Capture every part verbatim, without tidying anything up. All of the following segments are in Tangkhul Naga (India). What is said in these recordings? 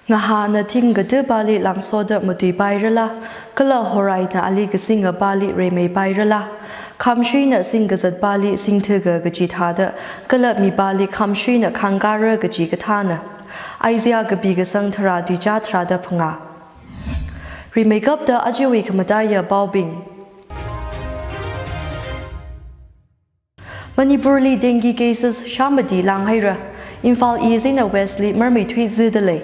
Ngahāna thing kathāpāli langsoda matuipairala, kala horaina ali kasingapāli reimeipairala, khamshuina singkazatpāli singthuka kaji thāda, kala mipāli khamshuina khāngkāra kaji kathāna. Isaiah kapi kasang tharā tuizā tharāda phangā. Rimeikapta ajawui khamataiya paobing. Manipurli dengue cases shāmati lānghaira. Imphal East eina West li marmeithui zida lei.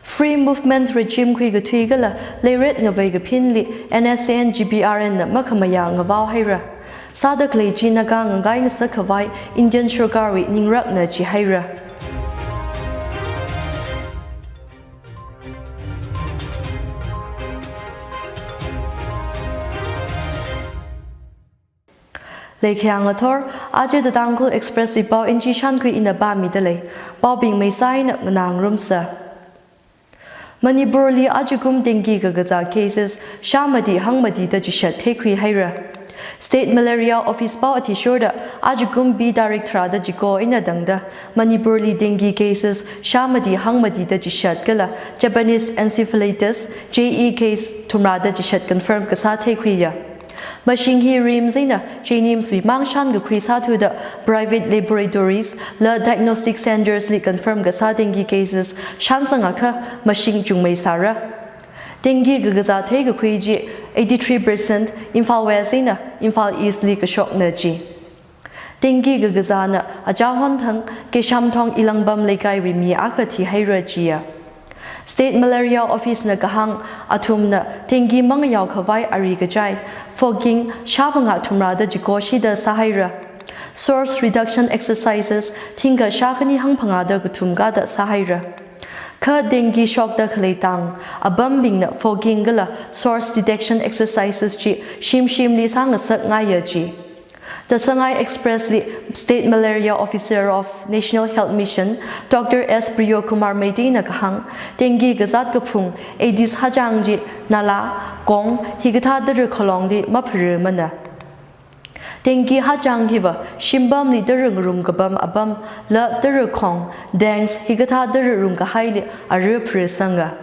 Free Movement Regime khuikathui kala leiret ngavei kaphinli N S C N G B R N na makhamayā ngavaohaira. Sāda khalei chi Naga ngakai ngasakkhavai Indian sarkarwui ningrakna jihaira. Leikhayang athor, aja The Tangkhul Express wui pao N G Shankhui ina pāmida lei. Paobing meisā eina nganāngarumsa. Manipurli ajakum dengue kakazā cases shāmati hangmatida chishat theikhuihaira. State Malaria Office pao athishurda ajakum B tarik tharāda chiko eina tangda Manipurli dengue cases shāmati hangmatida chishat kala Japanese encephalitis, J E, case thumrāda chishat confirm kasā theikhuiya. Mashing hi RIMS eina JNIMS wui mang shānkakhui sāthuda private laboratories la diagnostic centres li confirm kasā dengue cases shānsangakha mashing chungmeisāra. Dengue kakazā theikakhui chi eighty-three percent Imphal West eina Imphal East li kashokna ji. Dengue kakazāna achahon thang Keishamthong Ilangbam leikaiwui mi akha thihaira jiya. State Malaria Office na kahāng athumna dengue mangayaokhavai ari kachai, fogging, shā phangā thumrāda chiko shida sāhaira. Source reduction exercises thingkha shākhani hangphangāda kathum kada sāhaira. Kha dengue shokda khalei tang apambingna fogging kala source detection exercises chi shimshimli sāngasakngaiya ji. The Sangai Express li State Malaria Officer of National Health Mission, Doctor S Priyokumar Meiteina kahāng, dengue kazāt kaphung, Aedes hachang chi nala, kong, hikathā tara khalongli mapharumana. Dengue hachang hiva shimpamli tara ngarumkapam apam la tara khong, dengue, hikathā tara rungkahaili ara pharusanga.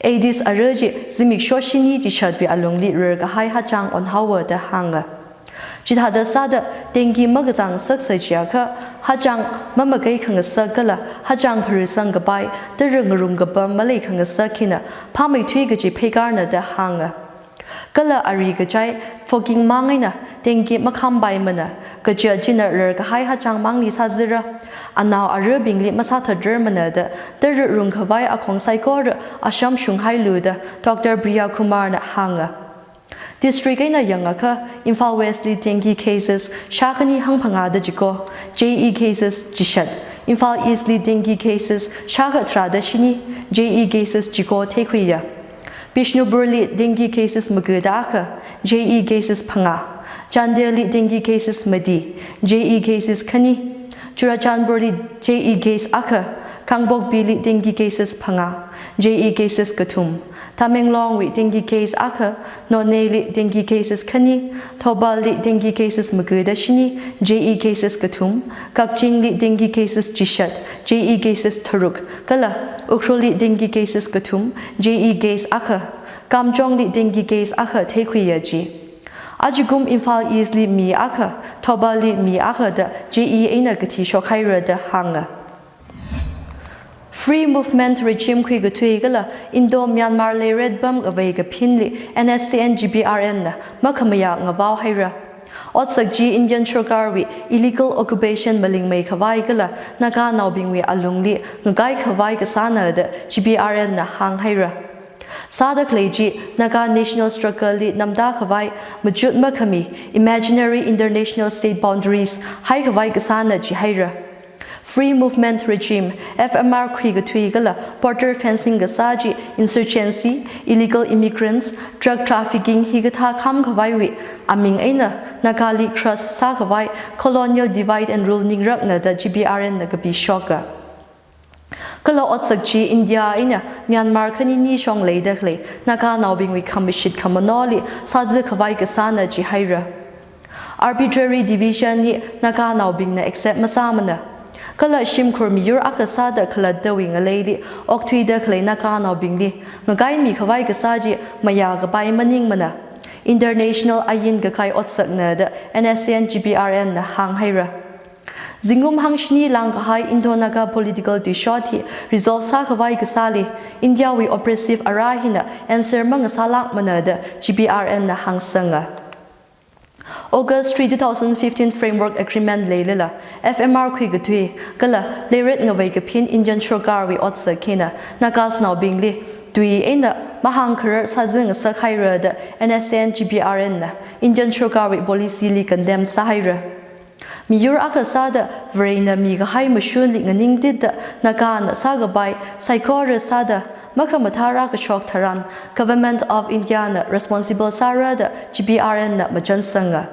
Aedes ara chi zimiksho shini chishatwui alungli rarkahai hachang onhaowa da hānga. Chithāda sāda dengue makazāngasaksa jiakha, hachang mamakei khangasak kala hachang pharusangkapai tara ngarumkapam maleikhangasak hina phāmeithui kaji pheikārna da hānga. Kala ari kachai fogging mang eina dengue makhampaimana, kaja china rarkahai hachang mangli sāzira. Anao arabingli masāthatrarmana da tara rungkhavai akhong saikora ashamshunghailu da Doctor Priyakumar na hānga. District eina yangakha, Imphal West li dengue cases shākhani hangphangāda chiko, J E cases chishat. Imphal East li dengue cases shākha tharāda shini, J E cases chiko theikhuiya. Bishnupur li dengue cases magada akha, J E cases phangā. Chandel li dengue cases mati, J E cases khani. Churachandpur li J E case akha, Kangpokpi li dengue cases phangā, J E cases kathum, Tamenglong wui dengue case akha, Noney li dengue cases khani, Thoubal li dengue cases magada shini, J E cases kathum, Kakching li dengue cases chishat, J E cases tharuk, kala Ukhrul li dengue cases kathum, J E case akha, Kamjong li dengue case akha theikhuiya ji. Ajakum Imphal East li mi akha, Thoubal li mi akha da J E eina kathi shokhaira da hānga. Free Movement Regime khuikathui kala Indo-Myanmar leiret pam ngavei kaphinli N S C N G B R N na makhamayā ngavaohaira. Otsak chi Indian sarkarwui illegal occupation malingmeikhavai kala Naganaobingwui alungli ngakaikhavai kasāna da G B R N na hānghaira. Sāda khalei chi Naga national struggle li namda khavai machut makhami imaginary international state boundaries haikhavai kasāna jihaira. Free Movement Regime, F M R khuikathui kala border fencing kasā chi insurgency, illegal immigrants, drug trafficking hikathā khamkhavaiwui aming eina Nagali crush sākhavai colonial divide and rule ningrakna da G B R N na kapishoka. Kala otsak chi India eina Myanmar khanini shong leida khalei Naganaobingwui khamashit khamanoli sāzakhavai kasāna jihaira. Arbitrary division hi Naganaobingna accept masāmana. Kala shimkhur miyur akha sāda khalattawui ngaleili okthuida khalei Naganaobingli ngakaimi khavai kasā chi mayākapai maningmana. International ain kakai otsakna da N S C N G B R N na hānghaira. Zingkum hangshini langkahai Indo-Naga political tuishot hi resolve sākhavai kasāli, India wui oppressive ara hina answer mangasālākmana da G B R N na hāngsanga. August three, two thousand fifteen Framework Agreement leilala, F M R khuikathui, kala leiret ngavei kaphin Indian sorkarwui otsak hina Nagasnaobingli tui eina mahāngkharar sāzangngasakhaira da N S C N G B R N na Indian sorkarwui policy li condemn sāhaira. Miyur akha sāda Varena mikahai mashunli nganingtitda Nagana sākapai saikora sāda makhamathā rākashok tharan Government of India na responsible sāra da G B R N na machansanga.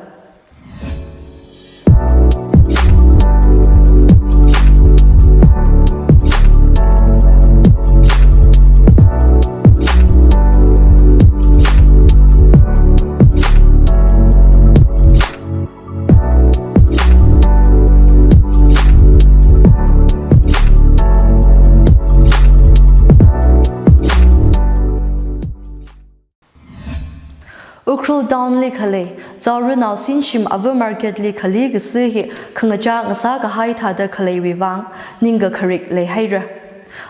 Ukhrul Town li khalei Zaurunao Sinshim Ava Market li khali kasā hi khangachā ngasākahai thāda khaleiwui vang ningkakharik leihaira.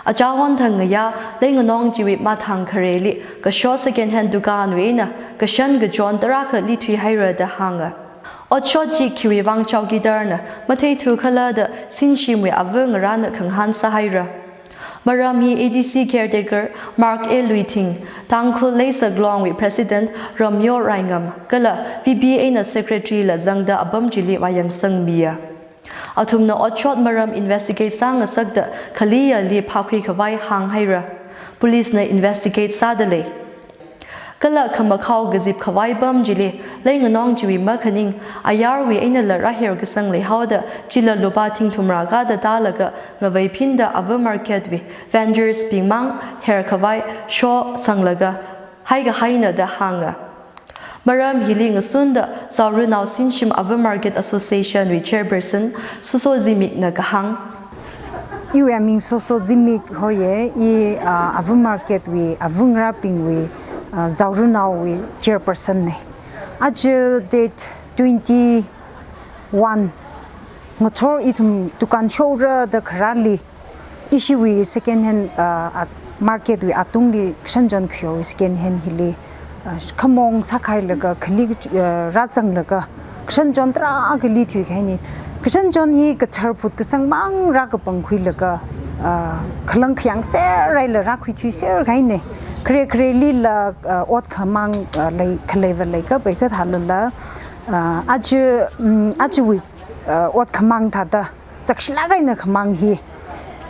Achāhon thang ngayā leinganong chiwui mathang khareli kasho second hand dukanwui eina kashan kachon tarākha lithuihaira da hānga. Otshot chi khiwui vang chowkidar na matheithu khala da Sinshimwui ava ngarāna khangahān sāhaira. Maram hi A D C caretaker Mark A Luithing, Tangkhul Leisak Longwui President Ramyo Raingam, kala V B A na secretary la zangda apam chili vāyangsangmiya. Athumna otshot maram investigate sāngasakda khaliyali phākhuikhavai hānghaira. Police na investigate sāda lei. Kala khamakhao kazip khavai apam chili, leinganong chiwui makhaning, ayarwui einala rāher kasang leihaoda, chila lupā thingthumra kāda tālaga, ngavei phinda Ava Market wui vendors bingmang, her khavai, show sanglaga, haikahaina da hānga. Maram hili ngasunda, Zaurunao Sinshim Ava Market Association wui chairperson, Soso Zimik na kahāng. Iwui aming Soso Zimik hoye, i, ah, Ava Market wui, ava ngarābingwui, ah, Zaurunaowui chairperson ne. Aja date twenty-one, ngathor ithum dukan shora da kharāli, ishiwui second hand, ah, at-, market wui atungli kashan chon khuiyo second hand hili, ah, khamong sākhailaga, khali, ah, rāzanglaga, kashan chon tarākha lithuikahaina. Kashan chon hi kathar phut kasangmang rākapangkhuilaga, ah, khalang khayang serhaila rākhuithuiserkahaina. Khare kharelila, ah, ot khamang, ah, lei, khaleiva leikapai kathālala, ah, aja, mm, ajawui, ah, ot khamang thāda, zakshilāk eina khamang hi.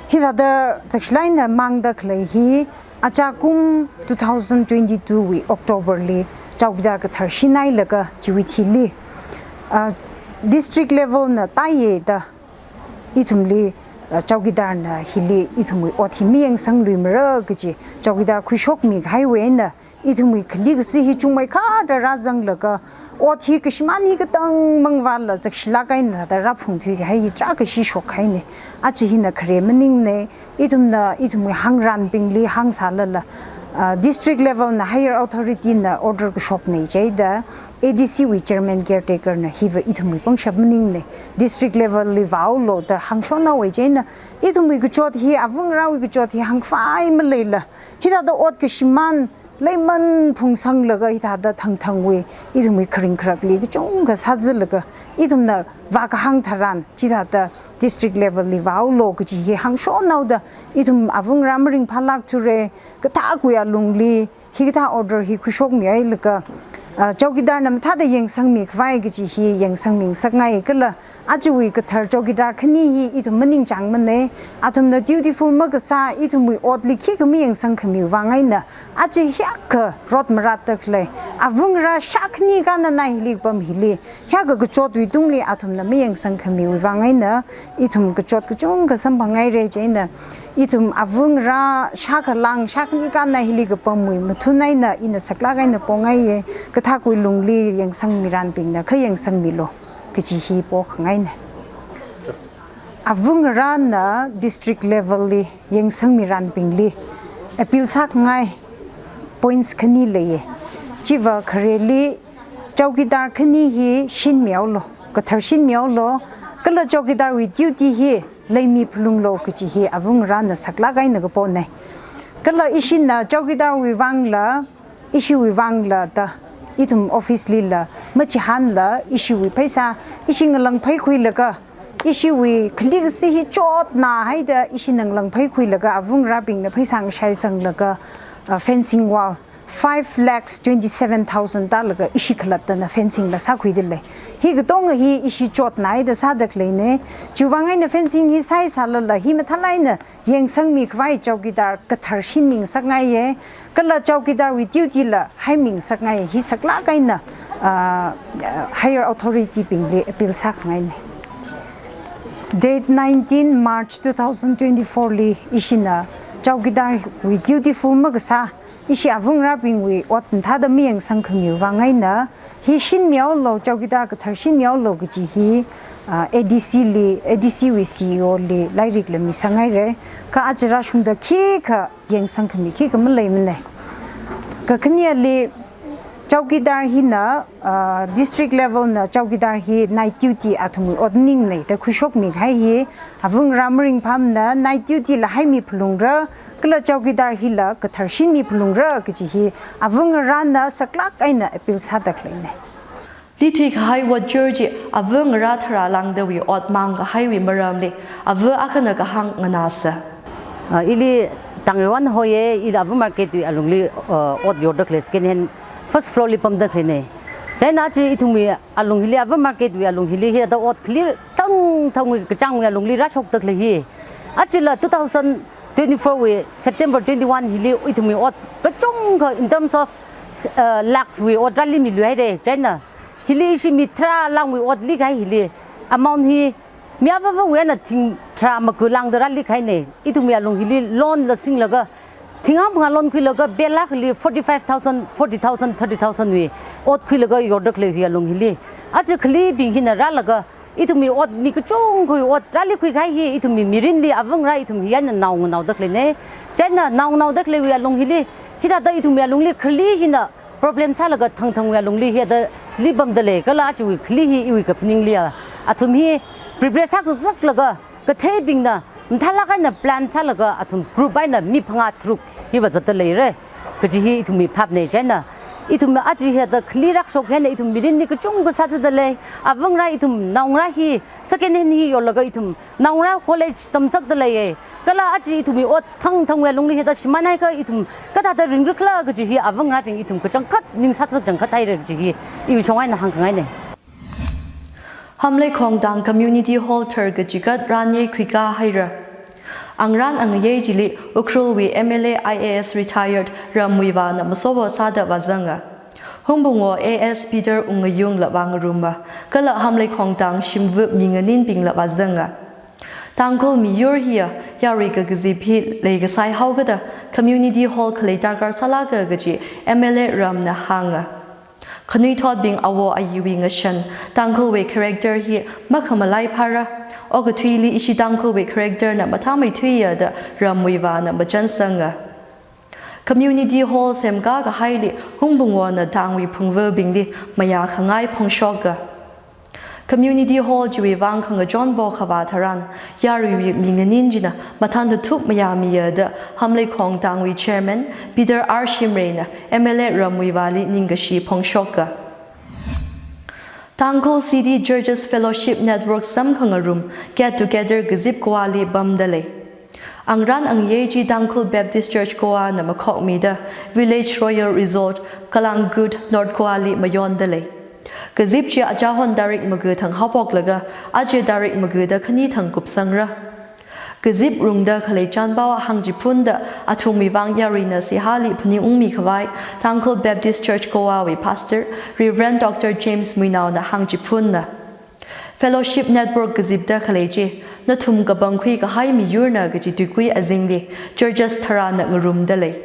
Hithāda zakshilāk eina mangda khalei hi, achakum two thousand twenty-two wui October li chowkidar kathar shinailaga chiwui thili, ah, district level na tāye da ithumli, ah, chowkidar na hili ithumwui ot hi mayangsangluimara kaji chowkidar khuishokmi kahaiwui eina ithumwui khali kasā hi chungmeikharda rāzanglaga, ot hi kashimān hi katang mangvāla zakshilāk eina da rāphungthuikahai hi tarākha shishokkahaina. Aja hina khare maningne, ithumna, ithumwui hāngranbingli hāngsālala, ah, district level na higher authority na order kashokna jida, A D C wui chairman caretaker na hiva ithumwui pangshap maningne, district level li vāhaolu da hāngshonhaowa jina, ithumwui kachot hi, ava ngarāwui kachot hi hāngkhavai maleila, hithāda ot kashimān, leiman phungsanglaga hithāda thangthangwui, ithumwui kharing kharakli kachungkha sāzalaga, ithumna vākahāng tharan, chithāda district level li vāhaolu kaji hi hāngshonhaoda, ithum ava ngarā maringphālākthure, kathākui alungli, hikathā order hi khuishokmihailaga, ah, chowkidar na mathāda yangsangmi khavai kaji hi yangsangmingasakngai kala, ajawui kathar chowkidar khani hi ithum maningchāngmane, athumna dutiful makasā, ithumwui otli khikha mayangsangkhamiwui vang eina, aja hiyākha rot maratda khalei, ava ngarā shākhani kānna hili kapam hili, hiyākha kachotwui tungli athumna mayangsangkhamiwui vang eina, ithum kachot kachungkha samphanghaira jina, ithum ava ngarā shākha lāng shākhani kānna hili kapamwui mathun eina ina saklāk eina pongaiye, kathākui lungli yangsangmiranbingna kha yangsangmilu kaji hi pokhangaina. Avungrana district level li yangsangmiranbingli appeal sākhangai points khani leiya. Chiva khareli chowkidar khani hi shinmihaolu, kathar shinmihaolu, kala chowkidar wui duty hi leimi phalunglu kaji hi avungrana saklāk eina kapona. Kala ishina chowkidar wui vangla, ishiwui vangla da, ithum office lila machihānla, ishiwui pheisā ishi ngalāngpheikhuilaga, ishiwui khali kasi hi chotna haida ishi ngalāngpheikhuilaga, avungrabingna pheisā ngashaisanglaga, uh, fencing wall five lakhs twenty-seven thousand tālaga ishi khalattana fencing la sākhuidalei. Hi katonga hi ishi chotna haida sāda khaleina. Chiwui vang eina fencing hi sāi sālala, hi mathālāk eina yangsangmikhavai chowkidar kathar shinmingasakngaiya. Kala chowkidar wui duty la haimingasakngaiya. Hi saklāk eina, ah, higher authority bingli appeal sākhangaina. Date nineteen March two thousand twenty-four li ishina chowkidar wui duty full makasā, ishi avungrabingwui ot mathāda mayangsangkhamiwui vang eina, hi shinmihaolu, chowkidar kathar shinmihaolu kaji hi, ah, A D C li, A D C wui C E O li lairikla misangngaira. Kha aja rāshungda khikha yangsangkhami khikha maleimana. Kakhaneli chowkidar hina, ah, district level na chowkidar hi night duty athumwui ot maningnei da khuishokmikahai hi, avungra maringphāmana, night duty la haimi phalungra, kala chowkidar hila kathar shinmi phalungra kaji hi avungrana saklāk eina appeal sāda khaleina. Lithuikahai ot yur chi avungra tharā lāngdawui ot mangkahaiwui maramli ava akhana kahāng nganāsa. Ah, ili Tangriwan hoiya, ili Ava Market wui alungli, ah, ot yorda khalei second hand first floor li pamda khaleina. Chieina chi ithumwui alung hili, Ava Market wui alung hili hi ada ot khali thangthangwui kachāngwui alungli rāshokda khalei hi. Achila two thousand twenty-four wui September twenty-one hili ithumwui ot kachungkha in terms of, uh, lakhs wui ot rāli miluihaira. Chieina hili ishi mi tharā lāngwui ot likahai hili amount hi mi avāvāwui eina thing tharā maga lāngda rālikahaina. Ithumwui alung hili loan la singlaga thing hangphangā loan khuilaga bela khali forty-five thousand, forty thousand, thirty thousand wui ot khuilaga yorda khalei hi alung hili. Aja khalibing hina rālaga ithumwui ot mi kachungkhawui ot rālikhuikahai hi ithumwui mirinli avungra ithum hi eina naonganaoda khaleina. Chieina naonganaoda khaleiwui alung hili, hithāda ithumwui alungli khali hina problem sālaga thangthangwui alungli hi ada lipamda lei, kala ajawui khali hi iwui kaphaningli a, athum hi prepare sāzakzaklaga, katheibingna mathālāk eina plan sālaga athum group eina mi phangā tharuk hiva zatda leira kaji hi ithumwui phapna. Chieina ithum aja hithāda khali rākashok hi eina ithum mirinli kachungkha sāzatda lei. Avungra ithum naongarā hi second hand hi yorlaga ithum naongarā college tamsakda leiya. Kala aja ithumwui ot thangthangwui alungli hithāda shimānhaikha ithum kathāda ringra khala kaji hi avungrabing ithum kachangkhat ning sāzak changkhat haira kaji hi iwui shong eina hāngkhangaina. Hamleikhongtang Community Hall thar kachikat ranye khuikā haira. Angarān angayei chili Ukhrulwui M L A I A S retired Rammuivāna masowo sāda vāzanga. Hungpungwo A S Peter Wungngayungla vāngaruma, kala Hamleikhongtang shimva minganinbingla vāzanga. Tangkhul miyur hiya yarui kakazip hi leikasai haokada community hall khalei darkar sālāka kaji M L A Ramna hānga. Khanuithotbing awo ayiwui ngashan Tangkhulwui character hi makhamalai phāra, okathuili ishi Tangkhulwui character na mathāmeithuiya da Rammuivāna machansanga. Community hall semkā kahaili Hungpungwona tangwui phungvabingli mayākhangai phongshoka. Community hall chiwui vang khangachon pokhavā tharan, yaruiwui minganin china mathān tathup mayāmiya da Hamleikhongtangwui chairman Peter R Shimrayna M L A Rammuivāli ningkashi phongshoka. Tangkhul City Churches Fellowship Network samkhangarum get together kazip Goali pamda lei. Angarān angayei chi Tangkhul Baptist Church Goana makhokmida Village Royal Resort, Kalangut, North Goali mayonda lei. Kazip chi achāhon tarik maga thang haophoklaga aja tarik maga da khani thang kupsangra. Kazip rungda khalei chānpao hāngchiphunda athumwui vang yaruina seihāli phaningungmi khavai Tangkhul Baptist Church Goawui Pastor Reverend Doctor James Muinaona hāngchiphunna. Fellowship Network kazipda khalei chi nathum kapangkhui kahai miyurna kaji tuikui azingli churches tharāna ngarumda lei.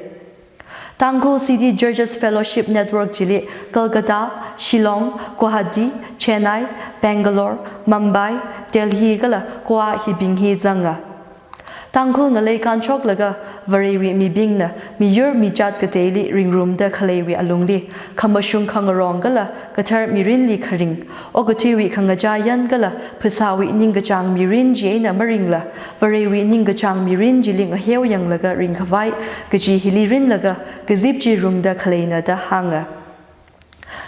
Tangkhul City Churches Fellowship Network chili Kolkata, Shillong, Guwahati, Chennai, Bangalore, Mumbai, Delhi kala Goa hibing hi zanga. Tangkhul ngalei kānshoklaga Varewui mibingna miyur mijat kateili ringrumda khaleiwui alungli khamashung khangarong kala kathar mirinli kharing, okathuiwui khangachā yan kala phasāwui ningkachāng mirin chieina maringla, Varewui ningkachāng mirin chili ngaheo yanglaga ringkhavai kaji hili rinlaga kazip chi rungda khaleina da hānga.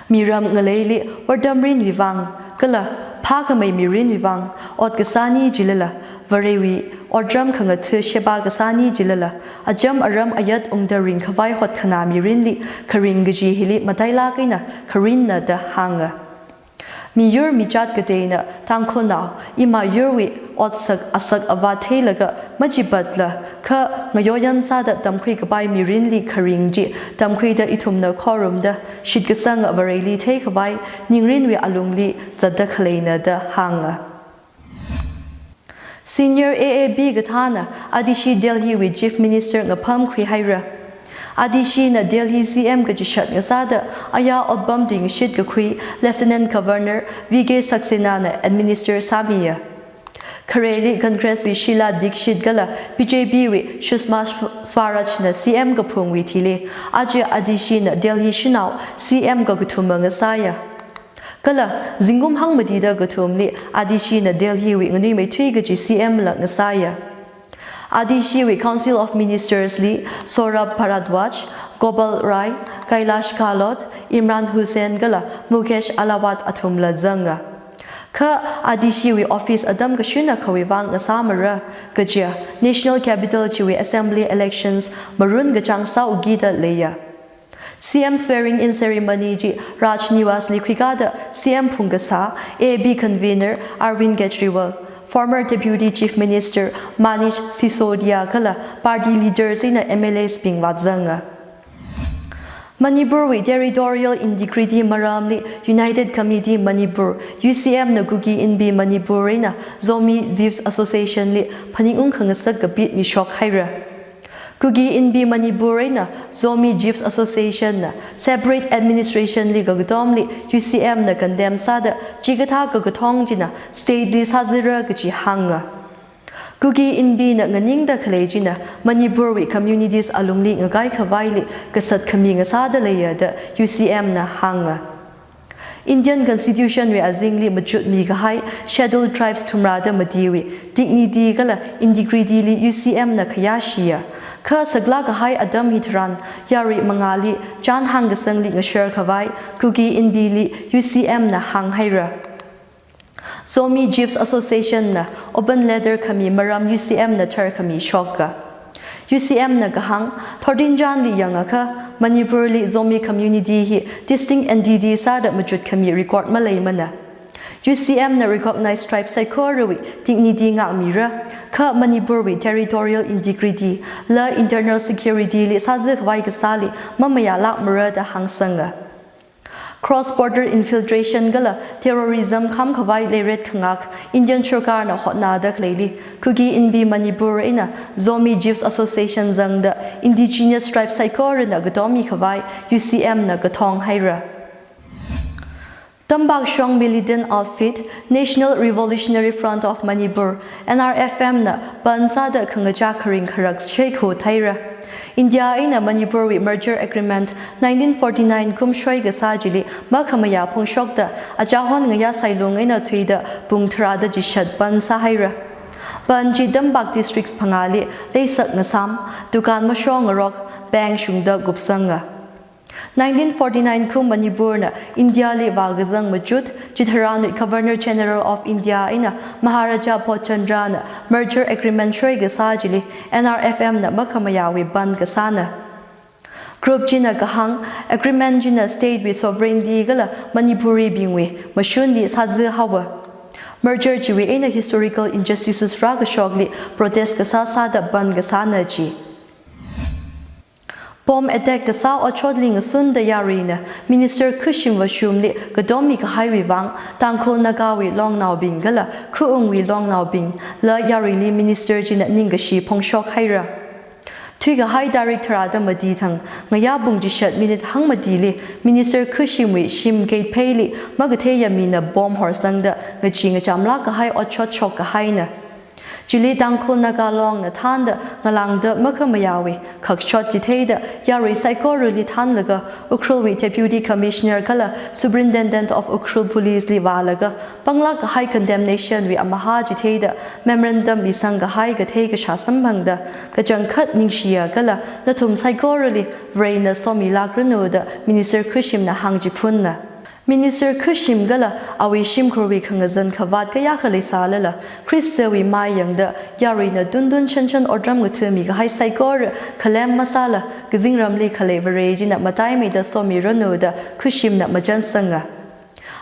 Miram ngaleili otram mirinwui vang kala phākhamei mirinwui vang ot kasāni jilala, Varewui otram khangatha sheba kasāni jilala, acham aram ayat ungda ringkhavai hotkhanā mirinli kharing kaji hili matailāk eina kharinna da hānga. Miyur mijat kateina Tangkhulnao ima yurwui otsak asak avā theilaga machipatla kha ngayoyan sāda tamkhui kapai mirinli kharing chi tamkhuida ithumna khorumda shitkasanga Vareili theikhavai ningrinwui alungli zatda khaleina da hānga. Senior A A B kathāna Adishi Delhi wui Chief Minister ngapham khuihaira. Adishi na Delhi C M kachishat ngasāda aya otpam tuingashit kakhui Lieutenant Governor V K Saxena na administer sāmiya. Khareli Congress wui Sheila Dikshit kala B J P wui Sushma Swaraj na C M kaphungwui thili, aja Adishi na Delhi shanao C M kakathuma ngasāya. Kala zingkum hangmatida kathumli Adishi na Delhi wui nganuimeithui kaji C M la ngasāya. Adishi wui Council of Ministers li Saurabh Bhardwaj, Gopal Rai, Kailash Gehlot, Imran Hussain kala Mukesh Ahlawat athumla zanga. Kha Adishi wui office atam kashuna khawui vang ngasāmara kaja National Capital chiwui Assembly elections marun kachāng sāukida leiya. C M swearing in ceremony chi Raj Niwas li khuikāda C M phungkasā A A B convener Arvind Kejriwal, former Deputy Chief Minister Manish Sisodia kala party leaders eina M L As bing vātzanga. Manipur wui territorial integrity maramli United Committee Manipur, U C M na Kuki Inpi Manipur eina Zomi Chiefs Association li phaningung khangasak kapit mishok haira. Kuki Inpi Manipur eina Zomi Chiefs Association na separate administration li kakatomli U C M na condemn sāda chikathā kakathong china state li sāzira kaji hānga. Kuki Inpi na nganingda khalei china Manipur wui communities alungli ngakai khavaili kasat khami ngasāda leiya da U C M na hānga. Indian Constitution wui azingli machut mikahai Scheduled Tribes thumrada matiwui dignity kala integrity li U C M na khayāshiya. Kha saklāk kahai atam hitharan yarui mangāli chānhāng kasangli ngashar khavai Kuki Inpi li U C M na hānghaira. Zomi Chiefs Association na open letter khami maram U C M na tharkhami shoka. U C M na kahāng, thirteen Jan li yangakha Manipur li Zomi community hi distinct entity sāda machut khami record maleimana. U C M na recognized tribe saikorawui dignity ngākmira, kha Manipur wui territorial integrity la internal security li sāzakhavai kasāli mamayālākmara da hāngsanga. Cross border infiltration kala terrorism khamkhavai leiret khangak Indian sarkarna hotnada khaleili Kuki Inpi Manipur eina Zomi Chiefs Association zangda indigenous tribe saikorana katom mikhavai U C M na kathong haira. Tambak Shong militant outfit National Revolutionary Front of Manipur, N R F M na ban sāda khangachā kharing kharak sheikhu thaira. India eina Manipur wui merger agreement nineteen forty-nine kum shoi kasā chili makhamayā phongshokta achahon ngayā sailung eina thuida pung tharāda chishat ban sāhaira. Ban chi Tambak districts phangāli leisak ngasām, dukan mashong ngarok, bank shungda kupsanga. Nineteen forty-nine kum Manipur na India li vākazang machut chitharan wui Governor General of India eina Maharaja Bodh Chandra na merger agreement shoi kasā chili N R F M na makhamayāwui ban kasāna. Group china kahāng, agreement china state wui sovereignty kala Manipuri bingwui mashunli sāzā haowa. Merger chiwui eina historical injustices rākashokli protest kasā sāda ban kasāna ji. Bomb attack kasā otshotli ngasunda yaruina Minister khuishim vāshumli katom mikahaiwui vang Tangkhul Nagawui longnaobing kala khaungwui longnaobing la yaruili Minister china ningkashi phongshok haira. Thuikahai tarik tharāda mati thang ngayā pung chishat minute hangmatili Minister Khushimwui shim gate pheili makatheiya mina bomb horsangda ngachee ngachamlāk kahai otshot shokkahaina. Chili Tangkhul Naga Longna thānda ngalāngda makhamayāwui khakshot chitheida yarui saikorali thānlaga Ukhrulwui Deputy Commissioner kala Superintendent of Ukhrul Police li vālaga panglāk kahai condemnation wui amahā chitheida memorandum misangkahai kathei kashā samphangda kachangkhat ningshiya kala nathum saikorali Varena somilākranu da Minister Khushimna hāngchiphunna. Minister Khushim kala awui shimkhurwui khangazan khavāt kayākha leisālala Khristawui mai yangda yaruina tuntun shanshan otram ngathami kahai saikora khalem masāla kazingramli khalei Vare china mataimeida somiranu da Khushimna machansanga.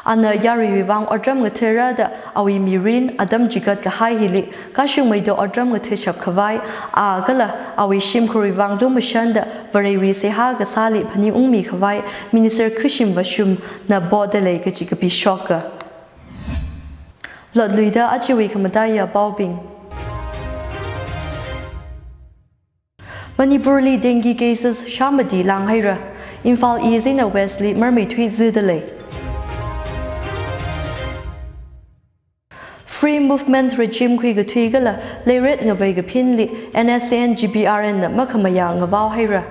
Ana yaruiwui vang otram ngathara da awui mirin atam chigat kahai hili kashungmeida otram ngathashap khavai, a kala awui shimkhurwui vang lumashanda Varewui seihā kasāli phaningungmi khavai Minister Khushim Vashumna poda lei kachi kapi shoka. Lotluida ajawui khamataiya paobing. Manipurli dengue cases shāmati lānghaira. Imphal East eina West li marmeithui zida lei. Free Movement Regime khuikathui kala leiret ngavei kaphinli N S C N G P R N na makhamayā ngavaohaira.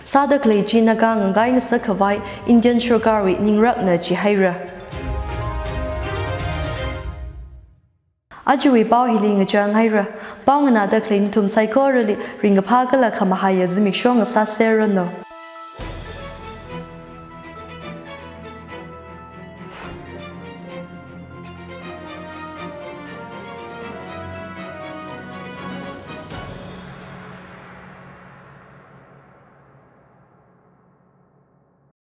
Sāda khalei chi Naga ngangai ngasak khavai Indian sarkarwui ningrakna jihaira. Ajawui pao hili ngachang haira. Pao nganāda khalei nathum saikorali ringkaphā kala khamahaiya zimiksho ngasāserranu.